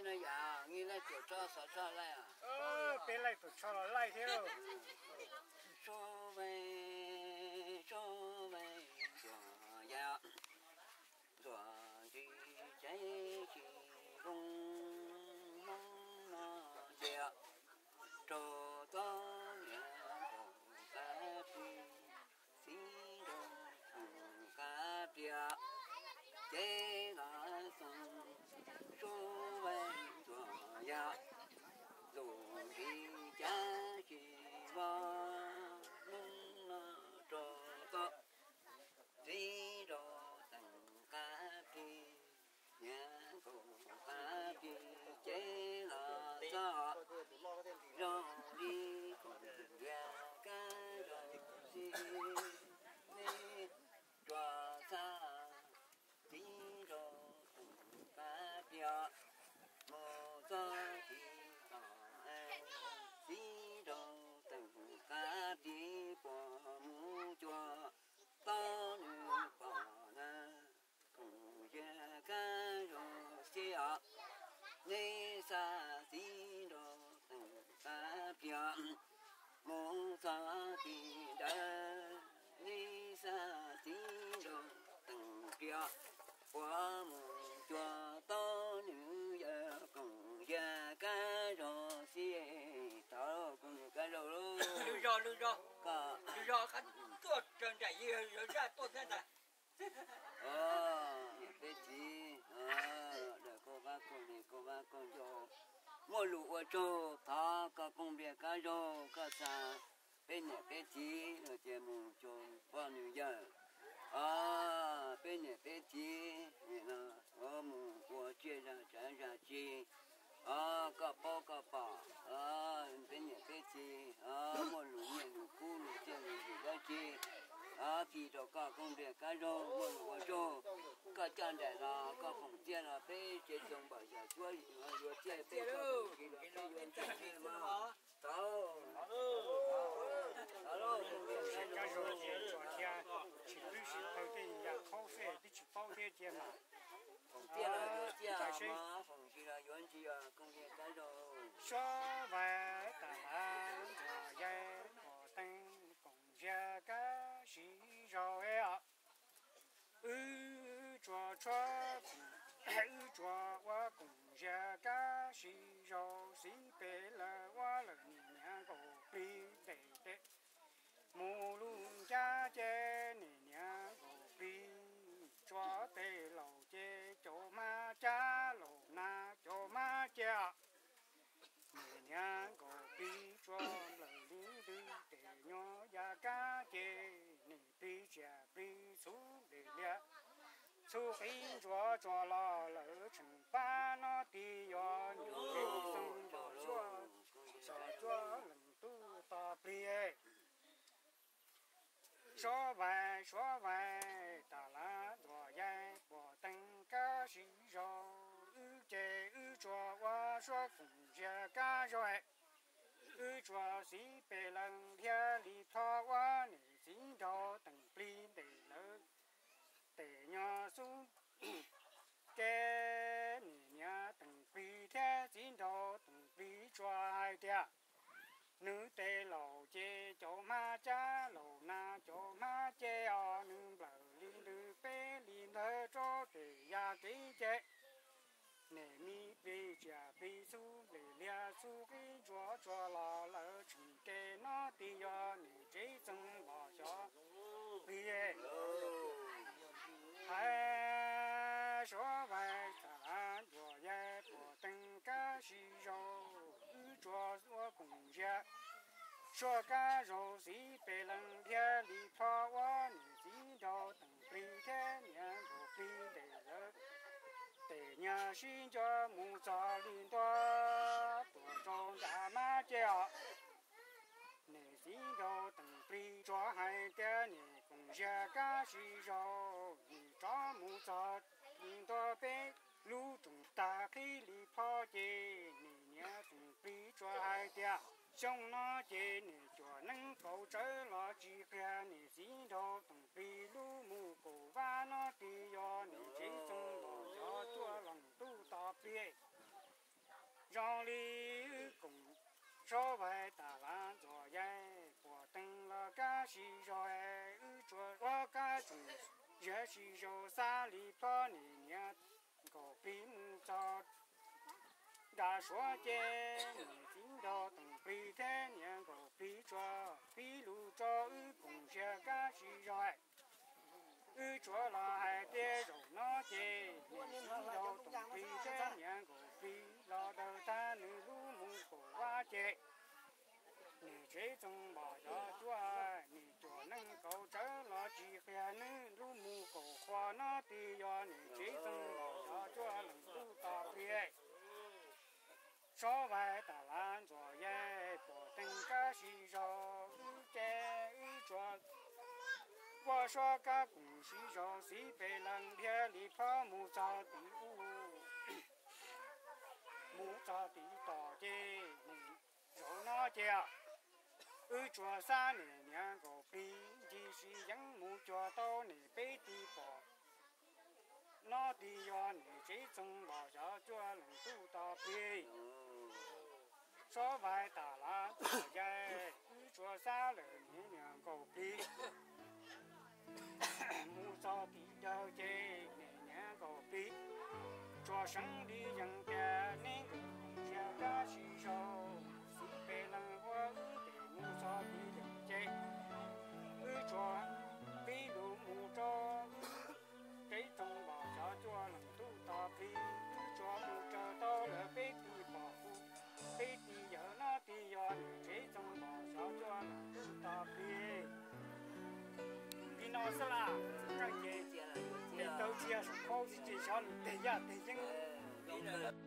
No yog ngi laij tuam tsho xov tsho laij. Peb laij tuam tsho los laij thiab lauj. Suav vaim, suav vaim, tuam yaj, tuam ntsis caiv tsis zoo, Hmoob no cia rau txoj niam kaum qab plig, txiv nraug kaum qab plig, ces los xoo suav vaim tuam yaj, tuam ntsis caiv tsis vov, Hmoob no rau txoj txiv nraug teem qab plig, niam kaum qab plig ces los txog zoo li kaum yaj kab zoo xib, tsuas txog txiv nraug teem qab plig, mus txog txiv tom, txiv nraug teem qab plig puas mus cuag tau nws pom na. Koom yaj kab zoo xib os, neb xa txiv nraug teem qab plig, mus txog tim ntawd, neb xa txiv nraug teem plig, puas mus cuag tau nws yawg koom yaj kab zoo xib. Thov koom yaj kab zoo lauj. Lwm zos, lwm zos, lwm zos qab tuaj raws nraim yawg zaj tuaj thiab ntag. Niam peb txiv, daws koj vab koj lig koj vab koj ncaug, muaj lus ua tsaug, thov koj koom yaj kab zoo, koj xa peb niam peb txiv los ces mus cuag poj nws yawg. Peb niam peb txiv mus ua tsiaj zag tsav zag tsi, koj paub koj pom, peb niam peb txiv muaj lus nyiaj lus kub lus tsiaj lus ntsig dab tsi, khi rau koj koom yaj kab zoo, muaj lus ua tsaug. Koj coj nraim los koj foom txiaj los peb tsev txoos npaum xyom cuab yuav txiaj peb tsis los peb yuav ntxiag mog. Tau, tau lauj. Kab zoo ces tsuas thiab, tsis pwb sib pawg tej yam khaub fej twb tsis paub thiab cia mas. Foom txiaj los yuav txiaj mog, foom tsis los yuav ntxiag, koom yaj kab zoo. Suav vaim tas lav ntsuag yaig pom teeb, koom yaj kab sib zoo os. Wb tsuas tshuab, wb tsuas ua koom yaj kab sib zoo, xib peb lawv ua lawm nim niam nkaus plig ntes tes, mus lub ncab ces nim niam nkaus plig, tsuas tes laus ces cov mab cab laus na cov mab ces nim niam nkaus plig tsuas nplawm li ntws tes nyuag yaj kab ces nim plig tsiaj plig txhuv nplej liaj, txhuv qhib ntsuav tsuas los lawv tseem pab no tig yog nim tsev xoo los xyom cuab leej tub tos plig. Suav vaim, suav vaim, tas lav ntsuag yaig pom teeb kab sib zoo, wb ces wb tsuas ua suab koom yaj kab zoo. Wb tsuas xib peb leeg thiaj li plho ua niam txiv nraug teem plig ntes lawv tes nyuag xub. Ces nim niam teem plig thiab txiv nraug teem plig tsuas hais tias, nws tes laus ces cov mab cab laus na cov mab ces os, nws nplawm li ntws peb li ntawd rau tes yaj kev ces nim me plig tsiaj plig txhuv nplej liaj txhuv qhib ntsuav tsuas los lawv tseem ke no tig yog nim tsev xoo los xyom plig. Hais suav vaim tas lav ntsuag yaig pom teeb kab sib zoo, wb tsuas ua koom yaj suab kab zoo xib peb leeg thiaj li plho ua niam txiv nraug teem plig thiab niam nkaus plig ntes lawv tes nyuag sib nco mus txog li ntua tuam rau nram mab ces os. Niam txiv nraug teem plig tsuas hais tias nim koom yaj kab sib zoo, nim rov mus txog li ntua peb lub rooj tag qhib li plho ces nim niam teem plig tsuas hais tias, xyoo no ces nim cuam neeb kaus tsawv los tsis qiag, niam txiv nraug teem plig lub mus kaum vab no tig yog nim tsev xoo los xyom cuab leej tub tos plig. Tsob vaig tas lav ntxuam yaig puas teeg los kab sib zog, wb tsuas ua kab tsoom ziav sib zog xab li phob nim niam nkaus plig mus txog nram suav ces nim txiv nraug toom plig thiab niam nkaus plig tsuas pib lus tso wb koom ziag kab sib zog. Wb tsuas los hais tias zaum no ces nim txiv nraug toom plig thiab niam nkaus plig los daws tag nws lub mus kaum vab ces nim tsev txoos npom xyov cuaj, nim cuam neej kaus tsawv los tsis qhia nws lub mus kaum qhua no twb yog nim tsev txoos npom xyov cuaj leej tub tos plig. Tsob vaig tas lav ntxuam yaig puas teeg kab sib zog, wb ces wb tsuas ua suab kab koom sib zog xib pes leej dhia li phob mus txog tim ub, mus txog tim tom ces nim zaum no ces wb tsuas xab nim niam nkaus plig ncig sib yeeb mus cuag tau nim peb tig pom no twb yog nim tsev txoos npom xyov cuaj leej tub tos plig. Tsob vaig tas lav ntxuam yaig wb tsuas xab lawm nim niam nkaus plig mus txog tim dawg ces nim niam nkaus plig tsuas seev li yees tias neb nkaus ziag kab sib zog xib pes leej ua wb ces mus txog tim dawg ces wb tsuas pib lus mus rau wb tsev txoos npom xyov cuaj leej tub tos plig, wb tsuas mus raws tau lawm peb tig pom kuv peb tig yawg no twb yog nim tsev txoos npom xyov cuaj leej tub tos plig. Li no xwb las, tseem ces tes taw tsis yog saum khau tsis ces xyov nws tes yaj tes yeeb li.